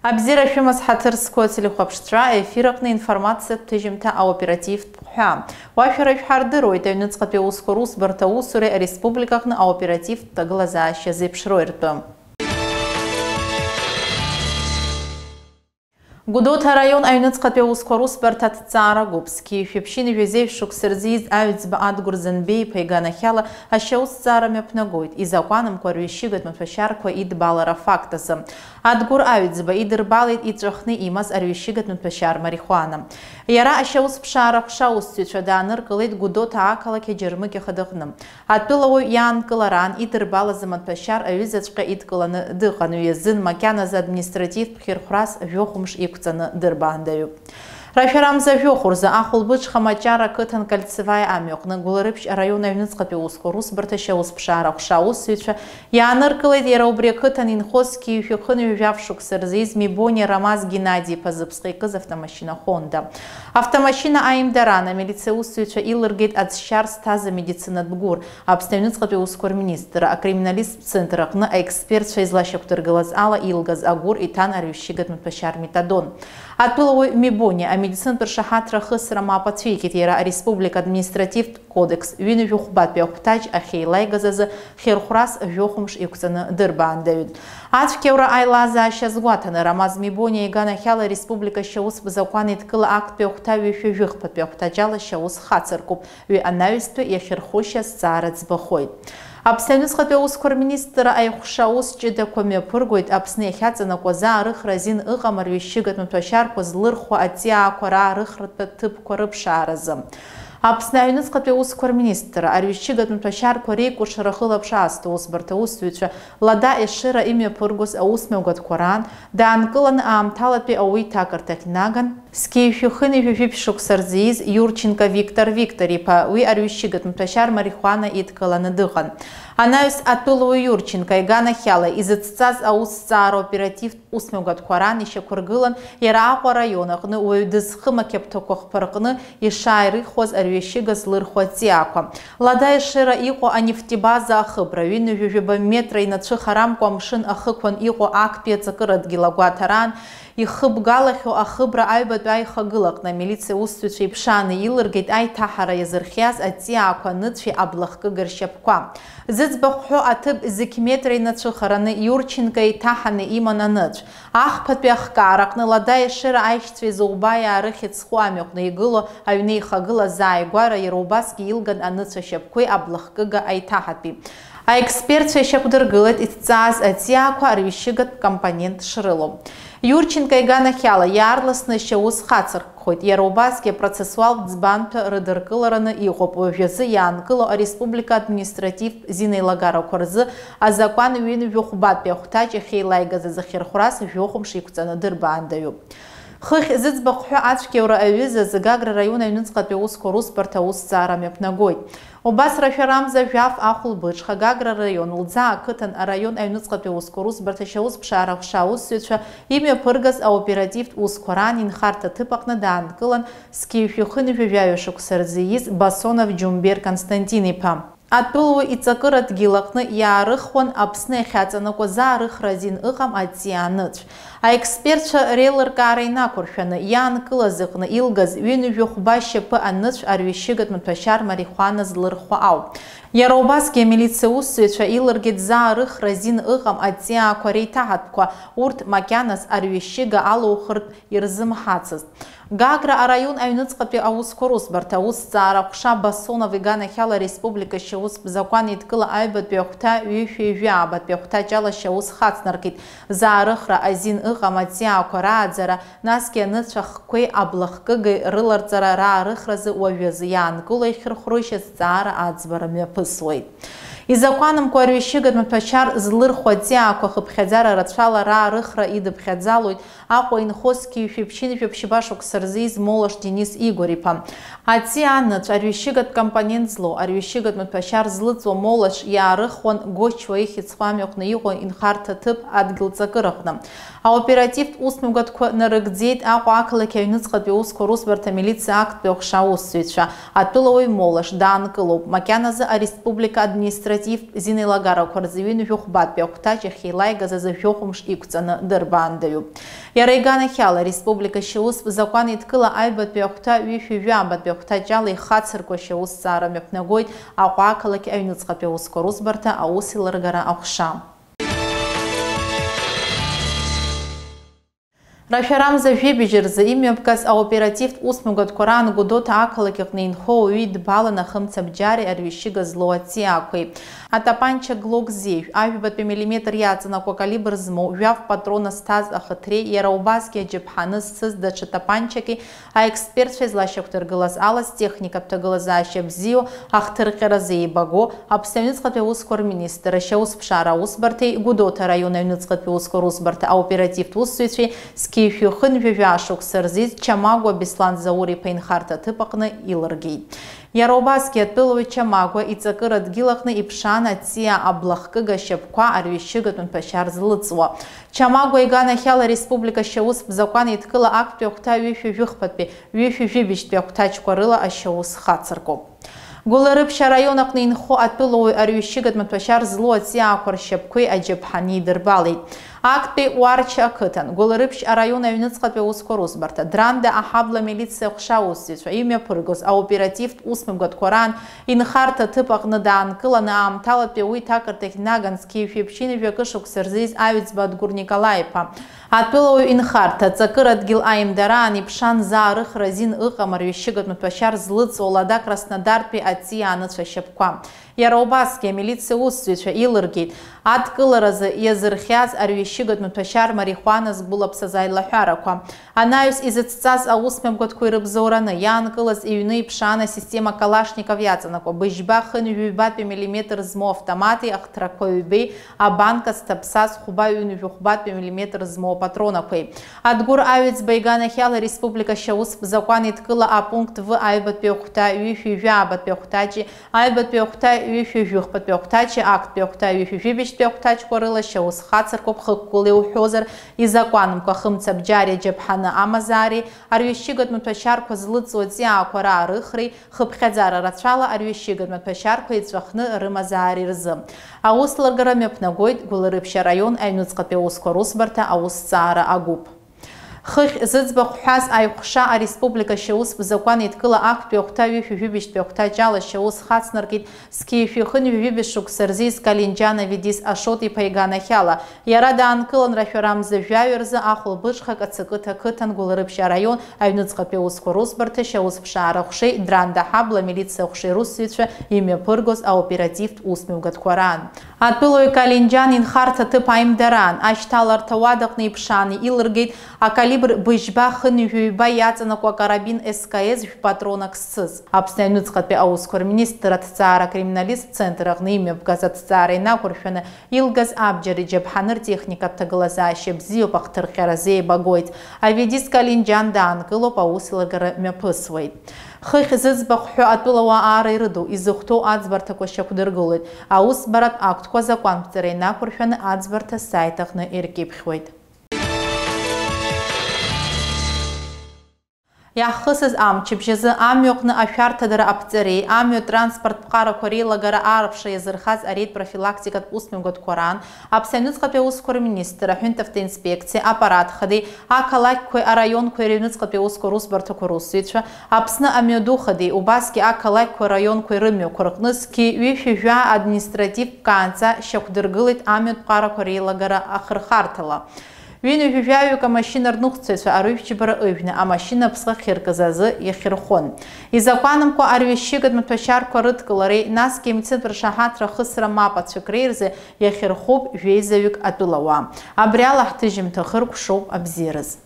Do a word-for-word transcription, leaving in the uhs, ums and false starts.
Абзиара шәымаз, ҳаҭыр зқәу ателехәаԥшцәа, аефир аҟны информациатә ҭыжьымҭа аоперативтә хҳәаа. Уашәара шәҳардыруеит аҩныҵҟатәи аусқәа русбарҭа аусуреи ареспубликаҟны аоперативтә ҭагылазаашьа зеиԥшроу ртәы. Гәдоуҭа араион аҩныҵҟатәи аусқәа русбарҭа аҭҵаара гәыԥ зқьи жәшәи ԥшьынҩажәи жәеиза шықәса рзы ииз Аҩӡба Адгәыр Занбеи-иԥа иганахьала ашьаусҭҵаара мҩаԥнагоит, изакәанамкәа арҩашьыгатә маҭәашьарқәа идбалара афакт азы. Адгәыр Аҩӡба идырбалеит иҵәахны имаз арҩашьыгатә маҭәашьар марихуана. Иара ашьаусԥшаара аҟәша аусзуҩцәа дааныркылеит Гәдоуҭа ақалақь аџьармыкьа хадыҟны. Атәылауаҩ иаанкылараан идырбалаз амаҭәашьар аҩызаҵәҟьа идкыланы дыҟан, уи азын макьаназы административтә хьырхәрас жәохә мш иқәҵаны дырбаандаҩуп. Рашәарамза жәохә рзы Ахәылбыҽха Маҷара ақыҭан Кольцеваиа амҩаҟны Гәылрыԥшь араион аҩныҵҟатәи аусқәа русбарҭа ашьаусԥшаара аҟәша аусзуҩцәа иааныркылеит иара убри ақыҭан инхоз зқьи жәшәи хынҩажәи жәаф шықәса рзы ииз Мебониа Ромаз Геннади-иԥа зыԥсҟы икыз автомашьына Honda. Автомашьына аимдараан амилициа аусзуҩцәа илыргеит аӡшьар зҭаз амедицинатә гәыр, Аԥсны аҩныҵҟатәи аусқәа рминистрра акриминалисттә центр аҟны аекспертцәа излашьақәдыргылаз ала, илгаз агәыр иҭан арҩашьыгатә маҭәашьар метадон. Атәылауаҩ Мебониа амедицинатә ршаҳаҭра ахысра мап ацәикит, иара ареспублика административтә кодекс ҩынҩажәи хәбатәи ахәҭаҷ ахьеилаигаз азы хьырхәрас жәохә мш иқәҵаны дырбаандаҩит. Ацәгьаура аилазаашьа азгәаҭаны, Ромаз Мебониа иганахьала ареспублика ашьаустә закәан еидкыла актәи ахәҭа ҩышәи жәыхԥатәи ахәҭаҷ ала шьаус хацыркуп, уи анаҩстәи иахьырхушьа азҵаара ӡбахоит. Аԥсны аҩныҵҟатәи аусқәа рминистрра аиҟәша аус ҷыдақәа мҩаԥыргоит Аԥсны иахьаҵанакуа заарыхра азин ыҟам арҩашьыгатә маҭәашьарқәа злырхуа аҵиаақәа раарыхратә ҭыԥқәа рыԥшааразы. Аԥсны аҩныҵҟатәи аусқәа рминистрра арҩашьыгатә маҭәашьарқәа реикәыршара ахылаԥш аасҭа усбарҭа аусзуҩцәа Лада Ешыра имҩаԥыргоз аусмҩаԥгатәқәа раан даанкыланы аамҭалатәи ауаҩы иҭакырҭахь днаган, зқьи жәшәи хынҩажәи жәиԥшь шықәса рзы ииз Иурченко Виктор Виктор-иԥа, уи арҩашьыгатә маҭәашьар марихуана идкыланы дыҟан. Анаҩс атәылауаҩ Иурченко иганахьала изыцҵаз аусҭҵаара оперативтә усмҩаԥгатәқәа раан ишьақәыргылан, иара Аҟәа араион аҟны уаҩ дызхым ақьаԥҭақәа хԥа рҟны ишааирыхуаз арҩашьыга злырхуа аҵиаақәа. Лада Ешыра иҟоу анефтебаза ахыбра, ҩынҩажәи жәаба метра инацәыхарамкәа амшын ахықәан иҟоу актәи аҵакыра дгьыл агәаҭараан, ихыбгалахьоу ахыбра аҩбатәи аихагылаҟны амилициа усзуҩцәа иԥшааны илыргеит аиҭаҳара иазырхиаз аҵиаақәа аныцәеи аблахкыга ршьапқәа. Зыӡбахә ҳәоу аҭыԥ зықь метра инацәыхараны Иурченко иҭаҳаны иман аныцә. Ахԥатәи ахкаараҟны Лада Ешыра аишьцәа изоуба иаарыхьыӡ зху амҩаҟны игылоу аҩнеихагыла азааигәара иара убасгьы илган аныцәа шьапқәеи аблахкыга аиҭаҳатәи. Аекспертцәа ишьақәдыргылеит иҭҵааз аҵиаақәа арҩашьыгатә компонент шрылоу. Иурченко иганахьала иаарласны ашьаус хацыркхоит, иара убасгьы апроцессуалтә ӡбанқәа рыдыркылараны иҟоуп уажәазы иаанкылоу ареспублика административтә зинеилагарақәа рзы азакәан ҩынҩажәи хәбатәи ахәҭаҷ ахьеилаигаз азы хьырхәрас жәохә мш иқәҵаны дырбаандаҩуп. Хыхь зыӡбахә ҳәоу ацәгьаура аҩыза азы Гагра араион аҩныҵҟатәи аусқәа русбарҭа аусҭҵаара мҩаԥнагоит. Убас рашәарамза жәаф Ахәылбыҽха Гагра араион Лӡаа ақыҭан араион аҩныҵҟатәи аусқәа русбарҭа ашьаусԥшаара аҟәша аусзуҩцәа имҩаԥыргаз аоперативтә усқәа раан инхарҭа ҭыԥ аҟны даанкылан, зқьи жәшәи хынҩажәи жәаҩа шықәса рзы ииз Басонов Џьумбер Константин-иԥа. Атәылауаҩ иҵакыра дгьыл аҟны иаарыхуан Аԥсны иахьаҵанакуа заарыхра азин ыҟам аҵиаа аныцә. Аекспертцәа реилыркаара инақәыршәаны, иаанкылаз аҟны илгаз ҩынҩажәи хәба шьапы аныцә арҩашьыгатә маҭәашьар марихуана злырхуа ауп. Иара убасгьы амилициа усзуҩцәа илыргеит заарыхра азин ыҟам аҵиаақәа реиҭаҳатәқәа, урҭ макьаназ арҩашьыга алоухыртә ирзымҳацызт. Гагра араион аҩныҵҟатәи аусқәа русбарҭа аусҭҵаара аҟәша Басонов иганахьала ареспублика ашьаустә закәан еидкыла аҩбатәи ахәҭа ҩышәи жәаабатәи ахәҭаҷ ала ашьаус хацнаркит, заарыхра азин ыҟам аҵиаақәа рааӡара, насгьы аныцәа хқәеи аблахкыгеи рыларҵара раарыхразы уажәазы иаанкыло ихьырхәрышьа азҵаара аӡбара мҩаԥысуеит. Изакәанымкәа арҩашьыгатә маҭәашьар злырхуа аҵиаақәа хыԥхьаӡара рацәала раарыхра идыԥхьаӡалоит Аҟәа инхо зқьи жәшәи ԥшьынҩажәи ԥшьба шықәса рзы ииз Молаш Денис Игор-иԥа. Аҵиаа аныцә арҩашьыгатә компонент злоу, арҩашьыгатә маҭәашьар злыҵуа Молаш иаарыхуан Гочуа ихьӡ зху амҩаҟны иҟоу инхарҭа ҭыԥ адгьыл ҵакыраҟны. Аоперативтә усмҩаԥгатәқәа нарыгӡеит Аҟәа ақалақь аҩныҵҟатәи аусқәа русбарҭа амилициа актәи аҟәша аусзуҩцәа. Атәылауаҩ Молаш даанкылоуп, макьаназы ареспублика административтә Зина илагарақәа рзы ҩынҩажәи хәбатәи ахәҭаҷ ахьеилаигаз азы жәохә мш иқәҵаны дырбаандаҩуп. Иара иганахьала, ареспублика ашьаустә закәан еидкыла аҩбатәи ахәҭа ҩышәи жәабатәи ахәҭаҷ ала ихацыркуа ашьаусҭҵаара мҩаԥнагоит Аҟәа ақалақь аҩныҵҟатәи аусқәа русбарҭа аус еилыргара аҟәша. Рашәарамза жәибжь рзы имҩаԥгаз аоперативтә усмҩаԥгатәқәа раан Гәдоуҭа ақалақь аҟны инхо ауаҩы идбалан ахымцабџьари арҩышьыга злоу аҵиаақәеи. Атапанча Глок зеижә, ажәбатәи миллиметр иаҵанакуа акалибр змоу, жәаф патрона зҭаз ахыҭреи, иара убасгьы аџьаԥҳаны зцыз даҽа тапанчаки аекспертцәа излашьақәдыргылаз ала зтехникатә ҭагылазаашьа бзиоу ахҭырҟьаразы еибаго Аԥсны аҩныҵҟатәи аусқәа рминистрра ашьаусԥшаара аусбарҭеи Гәдоуҭа араион аҩныҵҟатәи аусқәа русбарҭа аоперативтә усзуҩцәеи зқьи жәшәи хынҩажәа шықәса рзы Чамагәа Беслан Заур-иԥа инхарҭа аҭыԥ аҟны илыргеит. Иара убасгьы атәылауаҩ Чамагәа иҵакыра адгьыл аҟны иԥшаан аҵиаа аблахкыга шьапқәа арҩышьыгатә маҭәашьар злыҵуа. Чамагәа иганахьала ареспублика ашьаустә закәан еидкыла актәи ахәҭа ҩышәи жәыхԥатәи, ҩышәи жәибжьтәи ахәҭаҷқәа рыла ашьаус хацыркуп. Гәылрыԥшь араион аҟны инхо атәылауаҩ арҩышьыгатә маҭәашьар злоу аҵиаақәа ршьапқәеи аџьаԥҳани идырбалеит. Актәи Уарча ақыҭан, Гәылрыԥшь араион аҩныҵҟатәи аусқәа русбарҭа, Дранда аҳабла амилициа аҟәша аусзуҩцәа имҩаԥыргоз аоперативтә усмҩаԥгатәқәа раан инхарҭа аҭыԥ аҟны даанкыланы аамҭалатәи ауаҩы иҭакырҭахь днаган зқьи жәшәи ԥшьынҩажәи акы шықәса рзы ииз Аҩӡба Адгәыр Николаи-иԥа. Атәылауаҩ инхарҭа аҵакыра адгьыл аимдараан иԥшаан заа рыхра азин ыҟам арҩышьыгатә маҭәашьар злыҵуа Лада Краснодартәи аҵиаа аныцәа ашьапқәа. Иара убасгьы амилициа усзуҩцәа илыргеит адкыларазы иазырхиаз арҩышьыгатә маҭәашьар марихуана згәылаԥсаз аилаҳәарақәа. Анаҩс изыцҵаз аусмҩаԥгатәқәа ирыбзоураны иаанкылаз иҩны иԥшаан асистема Калашников иаҵанакуа быжьба хынҩажәи ҩбатәи миллиметр змоу автомати ахҭрақәа ҩбеи абанка зҭаԥсаз хәба ҩынҩажәи хәбатәи миллиметр змоу апатронақәеи. Адгәыр Аҩӡба иганахьала ареспублика ашьаустә закәан еидкыла апункт В аҩбатәи ахәҭа, ҩышәи жәабатәи ахәҭаҷи, аҩбатәи ахәҭа, ҩышәи жәыхԥатәи ахәҭаҷи, актәи ахәҭа, ҩышәи жәибжьтәи ахәҭаҷқәа рыла ашьаус хацыркуп хықәкыла иуҳәозар, изакәанымкәа хымцабџьари аџьаԥҳаны амазаареи, арҩышьыгатә маҭәашьарқәа злыҵуа аҵиаақәа раарыхреи, хыԥхьаӡара рацәала арҩышьыгатә маҭәашьарқәа иҵәахны рымазаареи рзы. Аус лыргара мҩаԥнагоит Гәылрыԥшь араион аҩныҵҟатәи аусқәа русбарҭа аусҭҵаара агәыԥ. Хыхь зыӡбахә ҳәаз аиҟәша ареспублика ашьаустә закәан еидкыла актәи ахәҭа ҩышәи жәибжьтәи ахәҭаҷ ала ашьаус хацнаркит зқьи жәшәи хынҩажәи жәибжь шықәса рзы ииз Калинџьан Авидис Ашот-иԥа иганахьала. Иара даанкылан рашәарамза жәаҩа рзы ахәылбыҽхак Ацакыҭа ақыҭан Гәылрыԥшь араион аҩныҵҟатәи аусқәа русбарҭа ашьаусԥшаара аҟәшеи Дранда аҳабла амилициа аҟәшеи русзуҩцәа имҩаԥыргоз аоперативтә усмҩаԥгатәқәа раан. Атәылауаҩ Калинџьан инхарҭа аҭыԥ аимдараан, ашьҭаларҭа уадаҟны иԥшааны илыргеит акалибр быжьба хынҩажәи ҩба иаҵанакуа акарабин С К С жәпатронак зцыз. Аԥсны аҩныҵҟатәи аусқәа рминистр аҭҵаара акриминалисттә центр аҟны имҩаԥгаз аҭҵаара инақәыршәаны илгаз абџьар иџьаԥҳаны ртехникатә ҭагылазаашьа бзиоуп, ахҭырҟьаразы еибагоит. Авидис Калинџьан даанкылоуп, аус еилыргара мҩаԥысуеит. Хыхь зыӡбахә ҳәо атәылауаа аара ирыду, изыхәҭоу аӡбарҭақәа шьақәдыргылоит. Аусбаратә актқәа азакәанԥҵара инақәыршәаны аӡбарҭа асаит аҟны иркьыԥхьуеит. Иаҳхысыз амчыбжь азы амҩаҟны ашәарҭадара аԥҵареи амҩа транспорттә ԥҟарақәа реилагара аарԥшра иазырхаз ареид профилактикатә усмҩаԥгатәқәа раан Аԥсны аҩныҵҟатәи аусқәа рминистр, аҳәынҭ автоинспекциа аппарат хадеи ақалақьқәеи араионқәеи рыҩныҵҟатәи аусқәа русбарҭақәа русзуҩцәа, Аԥсны амҩаду хадеи, убасгьы ақалақьқәеи араионқәеи рымҩақәа рҟны зқьи ҩышәи жәаа административтә каанҵа шьақәдыргылеит амҩатә ԥҟарақәа реилагара ахырхарҭала. Ҩынҩажәи жәаҩык амашьына рныҟәцаҩцәа арыжәтә џьбара ыжәны амашьына аԥсҟы ахьыркыз азы иахьырхәын. Изакәанымкәа арҩашьыгатә маҭәашьарқәа рыдкылареи, насгьы имцытә ршаҳаҭра ахысра мап ацәыкреи рзы иахьырхәуп жәеизаҩык атәылауаа. Абри ала ҳҭыжьымҭа хыркәшоуп абзиараз.